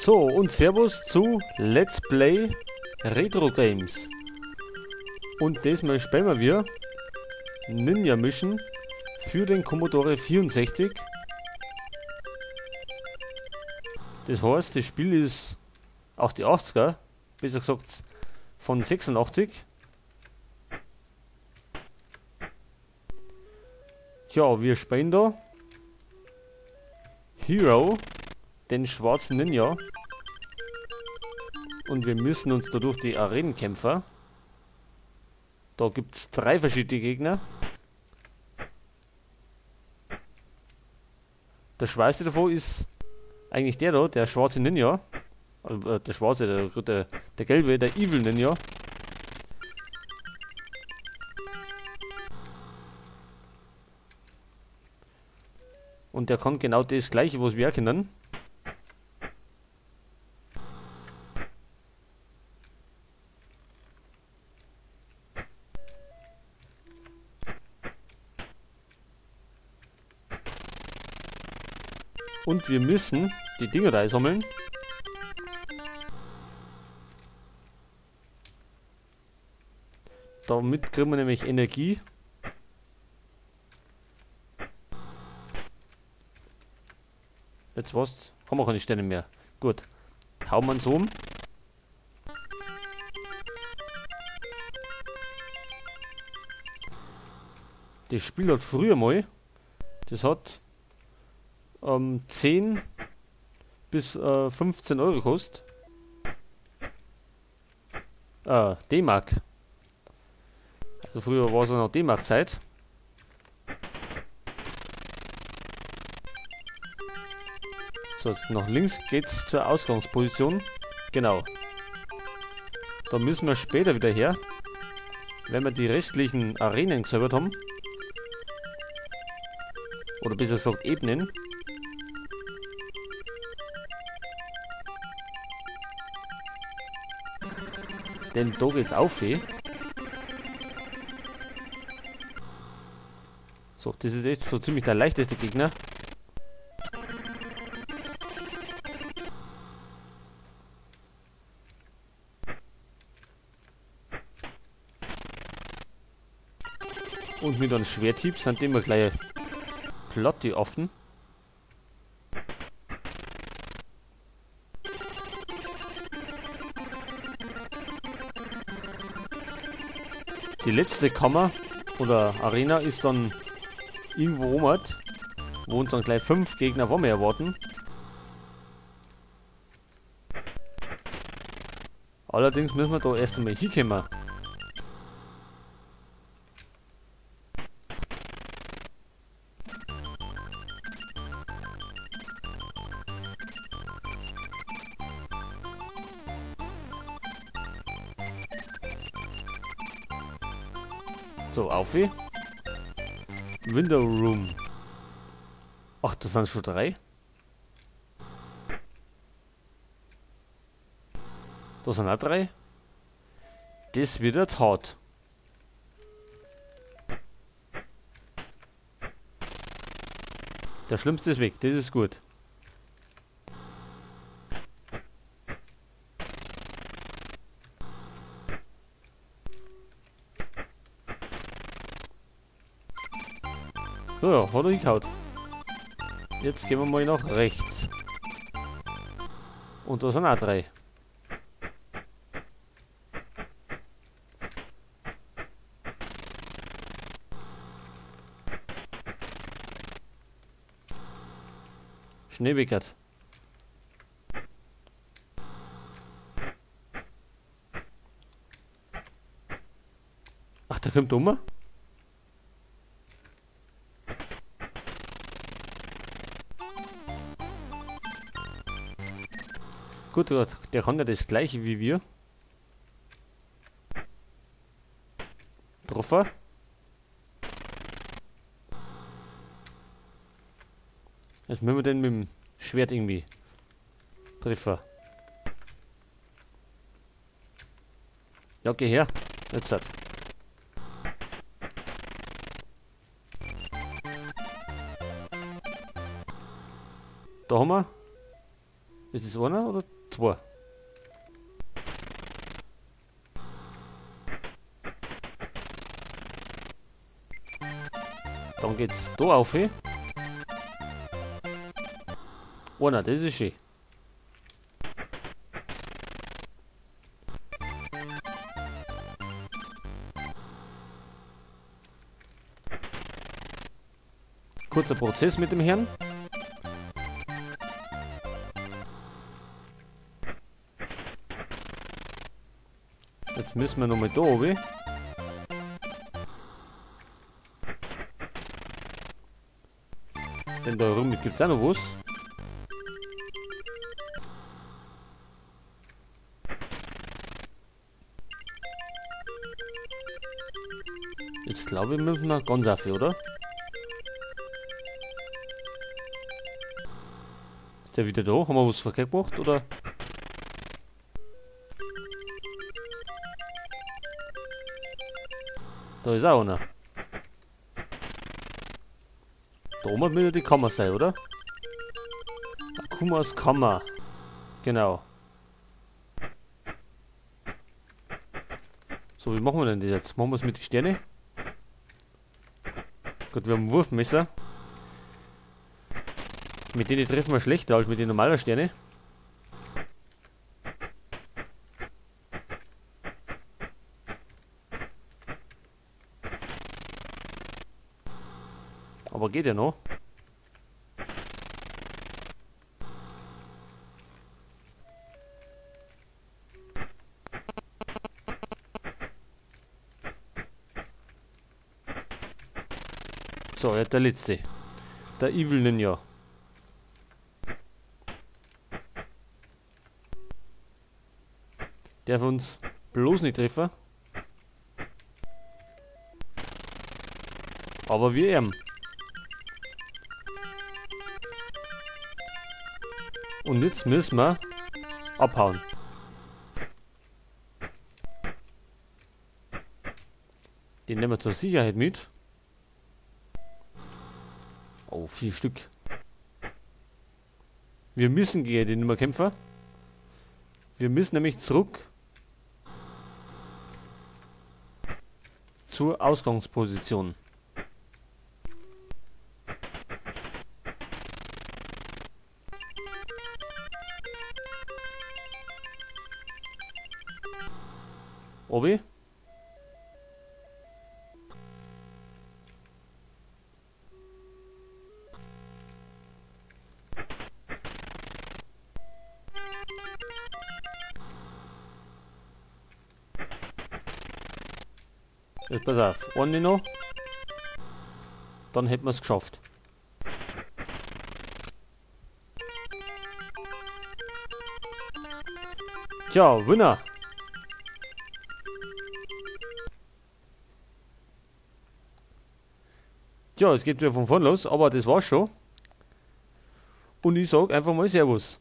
So, und Servus zu Let's Play Retro Games. Und diesmal spielen wir Ninja Mission für den Commodore 64. Das heißt, das Spiel ist auch die 80er, besser gesagt von 86. Tja, wir spielen da Hero, den schwarzen Ninja. Und wir müssen uns dadurch die Arenen kämpfen. Da gibt es 3 verschiedene Gegner. Der schwerste davon ist eigentlich der da, der schwarze Ninja. Also, der schwarze, der gelbe, der Evil Ninja. Und der kann genau das gleiche, was wir können. Und wir müssen die Dinger da sammeln. Damit kriegen wir nämlich Energie. Jetzt was? Haben wir keine Sterne mehr. Gut. Hauen wir uns um. Das Spiel hat früher mal, das hat 10 bis 15 Euro gekostet. D-Mark. Also früher war es noch D-Mark-Zeit. So, jetzt nach links geht's zur Ausgangsposition. Genau. Da müssen wir später wieder her, wenn wir die restlichen Arenen gesäubert haben. Oder besser gesagt Ebenen. Denn da geht's auf, eh. So, das ist jetzt so ziemlich der leichteste Gegner. Und mit einem Schwerthieb sind immer gleich platt die Affen. Die letzte Kammer oder Arena ist dann irgendwo oben, wo uns dann gleich 5 Gegner vor mir erwarten. Allerdings müssen wir da erst einmal hinkommen. So, auf. Window Room. Ach, das sind schon 3. Da sind auch 3. Das wird jetzt hart. Der Schlimmste ist weg, das ist gut. So, ja, hat er hingehauen. Jetzt gehen wir mal nach rechts. Und da sind auch 3. Schneewickert. Ach, der kommt um. Gut, der kann ja das gleiche wie wir. Treffer. Jetzt müssen wir den mit dem Schwert irgendwie treffen. Ja, geh her. Jetzt halt. Da haben wir Ist es einer oder zwei? Dann geht's da auf. Einer, das ist schön. Kurzer Prozess mit dem Herrn. Jetzt müssen wir nochmal da oben. Denn da rum gibt es auch noch was. Jetzt glaube ich, müssen wir ganz auf, oder? Ist der wieder da? Haben wir was verkehrt gemacht, oder? Da ist auch einer. Da oben müsste die Kammer sein, oder? Akumas Kammer. Genau. So, wie machen wir denn das jetzt? Machen wir es mit den Sternen? Gut, wir haben ein Wurfmesser. Mit denen treffen wir schlechter als mit den normalen Sternen. Aber geht ja noch. So, jetzt der letzte. Der Evil Ninja. Darf uns bloß nicht treffen. Aber wir ihm. Und jetzt müssen wir abhauen. Den nehmen wir zur Sicherheit mit. Oh, 4 Stück. Wir müssen gegen den nicht mehr kämpfen. Wir müssen nämlich zurück zur Ausgangsposition. Obi? Jetzt pass auf, eine noch. Dann hätten wir es geschafft. Tja, Winner! Tja, es geht wieder von vorn los, aber das war's schon. Und ich sag einfach mal Servus.